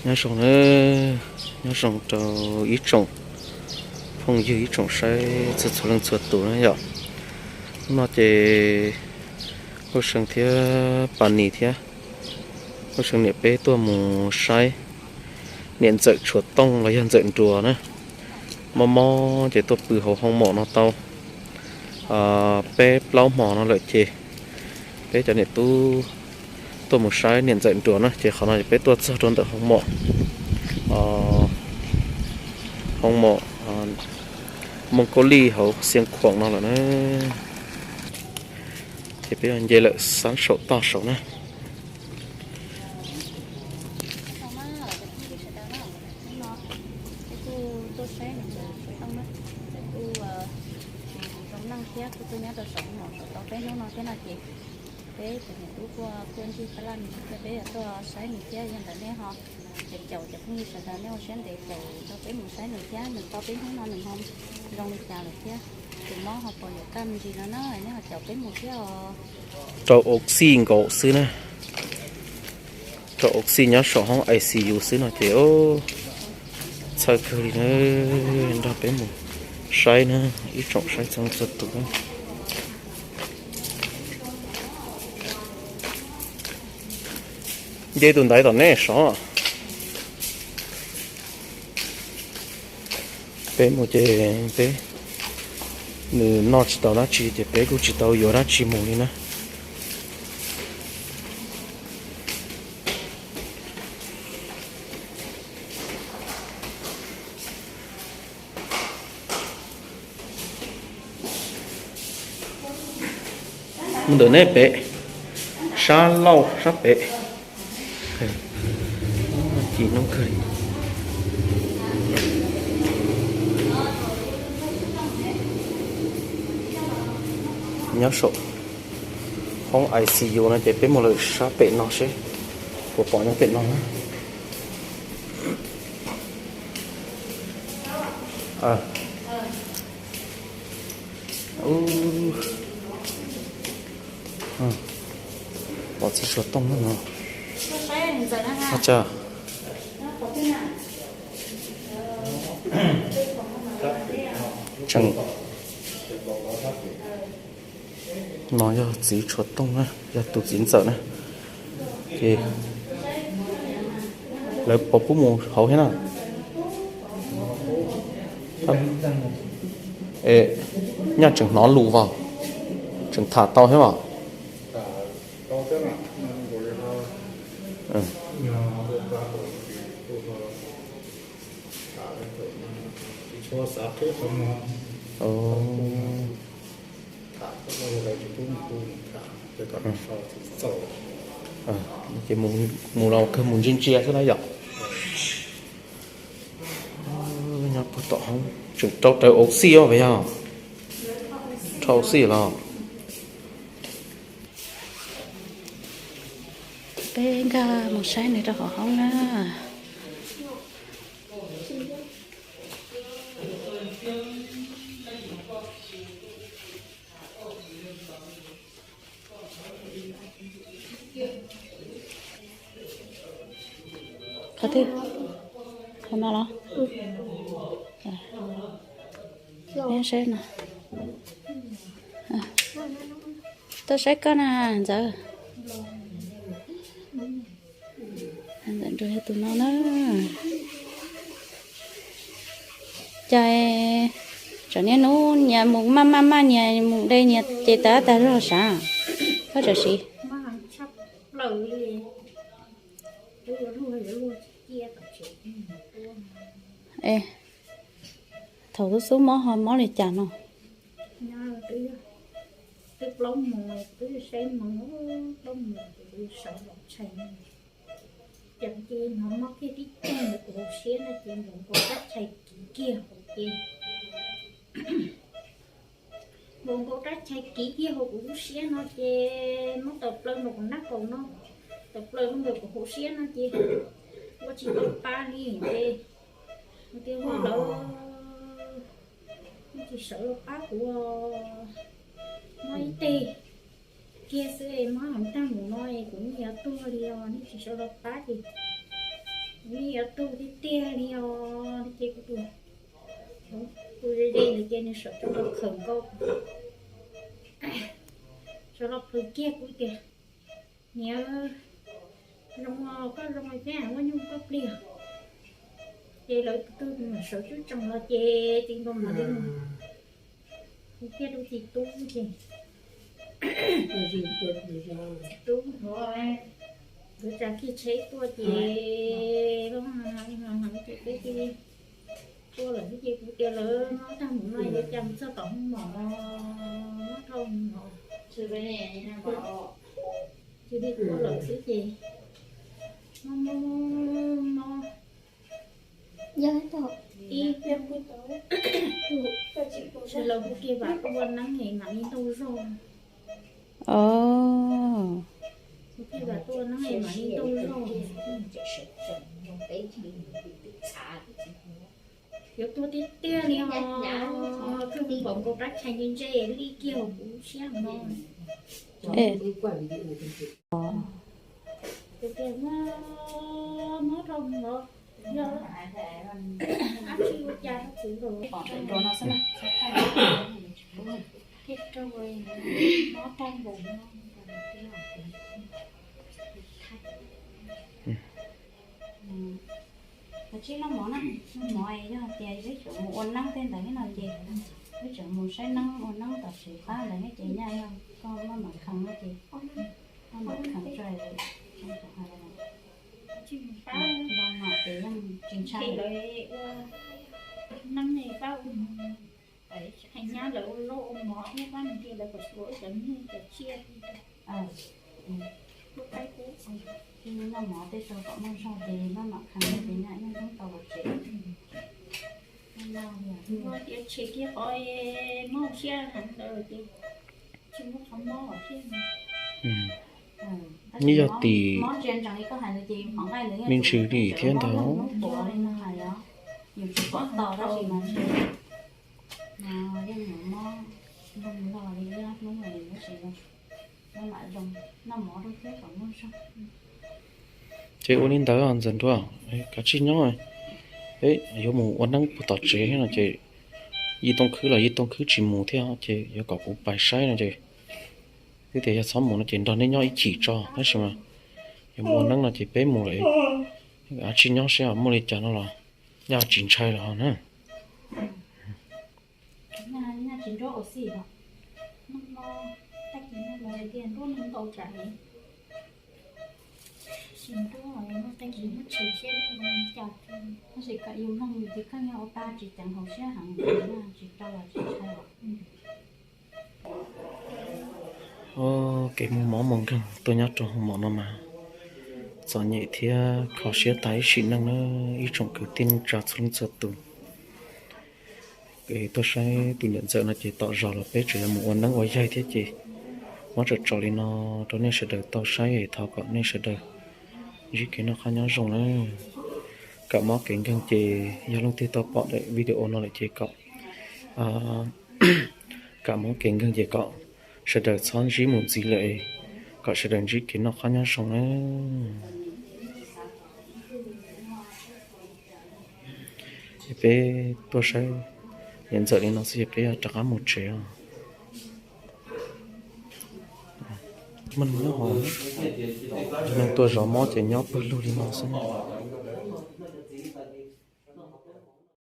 Nyob zoo na, nyob zoo rau ib tsoom phooj ywg ib tsoom saib txhua txhua leej txhua tus na yom. Hnub no ces Nkauj See thiab Pas Nis thiab Nkauj See niam peb tuaj mus saib niam ntxawm tshuav tooj los yog ntxawm nruas na. Mob mob ces tuaj pw hauv hoo mom no tau peb plaub hmo no lawm ces peb cov niam tub tuaj mus saib niam ntxawm nruas na ces qhov no peb tuaj txog rau ntawm hoo mom, hoo mom Moos Kaus Lim hauv Xiav Khuam no lawm na. Ces peb yog nce lawm sab saum toj saud na. Peb cov niam tub kuj kuaj ntsig tab laj me ntsis thiab peb yuav tuaj saib nws thiab yog ntawm nej ho caum caum cov phooj ywg sawv daws nej ua siab ntev caum rau peb mus saib nws thiab nws tau peb hnub no nws ho zoo li cas lawm thiab tus mob ho puas yuav kaj me ntsis no na nej ho caum peb mus thiab os. Rau oxy nkaus xwb na, rau oxy nyob saum hoob I C U xwb no ces txhawj kawg li na. Nrog peb mus saib na, ib tsoom saib txhua txhua tus na. Nce tus ntaiv tom nej sov. Peb mus ces peb, nws noj tsis tau dab tsi ces peb kuj tsis tau yuav dab tsi mus li na. Mus ntawm nej pem, sab laug sab pem. Ci nub kawg li. Nyob saum hoob I C U no ces peb mus lawm sab pem no seb puas pom nyob pem no na. Pom txiv tshuav tooj no. Tseem, no yog txiv tshuav tooj na, yog tus txiv ntxawm na. Ces lawv puas pub mus hauv thiab na? Nyaj tseem hnov lus vauv, tseem tham tau thiab vauv. Ces mus los kawg mus ntsia ntsia xwb na yom. Nyob puag tom hoob tseem rau rawv oxy os, yog rau oxy los. Peb nkag mus saib nws rau hauv hoob na. Qhov twg? Qhov no los? Saib no. Tuaj saib koj na ntxawm. Ntxawm nrog yog tus no na. Cas tsam niaj hnub nyias mus maj maj maj nyias mus de nyias ces tag tag zog sav. Koj tsam siv. Thaum tub xub mob ho mob li cas no? Twb plaub mus, twb saib mob, plaub mus ces twb sawv los tshais. Ces hnov mob kiag tib teg ntawm kuv hauv siab no ces nkaus nkaus rab tshais kiv kiag hauv ces, nkaus nkaus rab tshais kiv kiag hauv kuv lub siab no ces mob tawm plaws ntawm kuv nab kaum no, tawm plaws ntawm kuv hauv siab no ces ua tsis tau pa li ces, tias ua lawv tsis sawv los pab kuv, mob ib teg kiag xwb es mob heev tag mus no es kuv yeej yuav tuag li os, nej tsis sawv los pab ces Nws yuav tuag tiag tiag li os, ces kuv tus, kuv ze ze ntawd ces nws sawv tsees los khawm nkaus, sawv los plhws kiag kuv tias, niam, zoo os, koj zoo thiab, muaj nyuj koj pliag. Ces lawv tus twg sawv tsees los ces txiv nkaus mam li mus. Kuv thiaj rau txiv tub ces tub hnov nkawd tsa kiag tsheb tuaj ces heev ces peb cia li tuaj lawm xwb ces kuv tias lawv nyob tag mus no yuav cas mus txog tom hoo mom, nyob dhau hoo mom, cia li tuaj lawm xwb ces mob mob mob. Ib, lawv hu kiag vam tuaj ua neeb es mam li ntau zog. Hu kiag vam tuaj ua neeb es mam li ntau zog. Yuav tuag tiag tiag li os, kawg npaum nkaus rab chais ntse ntse li kiag hauv kuv siab no. Ces tias mob, mob rau nkaus, yog dab tsi ua cas rau kuv lawm. Thiaj rau mob rau nkaus no. Kav tsij noj mov na, noj mov es yog hais tias wb tseem mus ua neeb tej ntawd no ces wb tseem mus saib neeb ua neeb tom tsev pab ntawd ne ces nyaj yog koj maj mam kheev no ces maj mam kheev tso, zoo no ces yeej tsis ntshai. Hais nyab lawv ua zaub ua mov thiab pab nws tias lawv kom xyuas ib cov nyuj cov tsiaj. Noj mov tej tso kom muaj zog ces maj mam kheev ces nyaj yeej poob tau hauv tsev. Ua tias tshem kiag qhov mob siab heev ntawd ces tsis muaj qhov mob thiab. Nws yog tim me ntsis lim thiab ntag. Yus tsis pom tau tab sis mas yeej mob nplooj log li ib ob hnub tab sis maj mam zoo, noj mov rau thiab kom muaj zog. Ces ua li ntawd Ntxawm Nruab, kav tsij nyob, peb yuav mus ua neeb puag tom tsev no ces Yij Tooj Khwb los Yij Tooj Khwb tsis mus thiab ces yuav kom kuv pais saib no ces twb tias yog txhob mus no ces nrog neb nyob ib chim tso tab sis mas yuav mus ua neeb no ces peb mus lawm, kav tsij nyob seb muaj li cas no los nyaj tsis ntshai lawm ho na. Tab sis kom yus mloog yus tus kheej yog ua pa tsis ceev hauv siab heev, tsis tau los tsis ntshai. Kev muaj mob muaj nkeeg tuaj nyob rau hoo mom no mas txom nyem thiab kho siab tag ib sim neej na ib tsoom kwv tij neej tsa txhua leej txhua tus. Kev tuaj saib tus niam ntxawm no ces tom zos los peb tseem yuav mus ua neeb ua yaig thiab ces muab tsom tsom li no rau nej sawv daws tau saib es thov kom nej sawv daws ntsib kev noj qab nyob zoo na. Kam mob kev nkeeg ces yog leej twg tau pom daim video no lawm ces kom kam mob kev nkeeg ces kom sawv daws txhob ntsib mus ntxiv lawm, kom sawv daws ntsib kev noj qab nyob zoo na. Peb tuaj saib niam ntxawm li no xwb ces peb yuav rov qab mus tsev os. Muaj neeg nyob hauv, neeg tuaj zov mob ces nyob pawg lug li no xwb.